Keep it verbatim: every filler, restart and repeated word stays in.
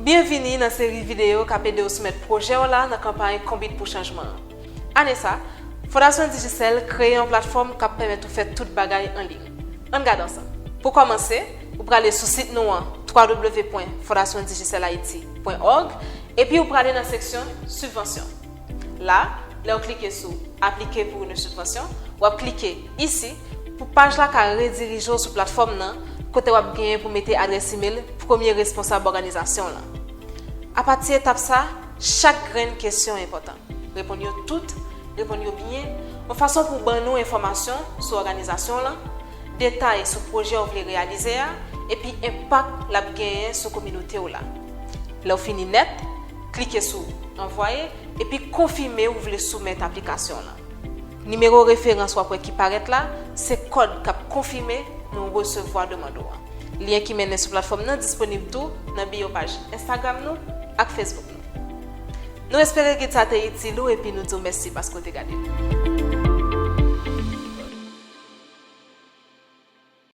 Byenvini nan seri videyo k ap ede w soumèt pwojè w la nan kanpay Konbit pou Chanjman an. Ane sa, Fondasyon Digicel kreye yon platfòm k ap pèmèt ou fè tout bagay an liy. Ann gade ansanm. Pou kòmanse, ou prale sou sit nou an, w w w pwen fondasyon digicel haiti pwen òg, epi ou prale nan seksyon Sibvansyon. La, lè w klike sou Aplike pou yon sibvansyon, w ap klike isi pou paj la ka redirije w sou platfòm nan, kote w ap genyen pou mete adrès imèl premye responsab òganizasyon w lan. Apati etap sa, chak grenn kesyon enpòtan. Reponn yo tout, reponn yo byen, yon fason pou ban nou enfòmasyon sou òganizasyon w lan, detay sou pwojè w vle reyalize a, epi enpak l ap genyen sou kominote w la. Lè w fini nèt, klike sou Anvwaye, epi konfime ou vle soumèt aplikasyon w lan. Nimewo referans w ap wè ki parèt la, se kòd k ap konfime nou resevwa demann ou an. Lyen ki mennen sou platfòm nan disponib tou nan biyo paj Instagram nou ak Facebook nou. Nou espere gid sa te itil ou epi nou di w mèsi paske w te gade l.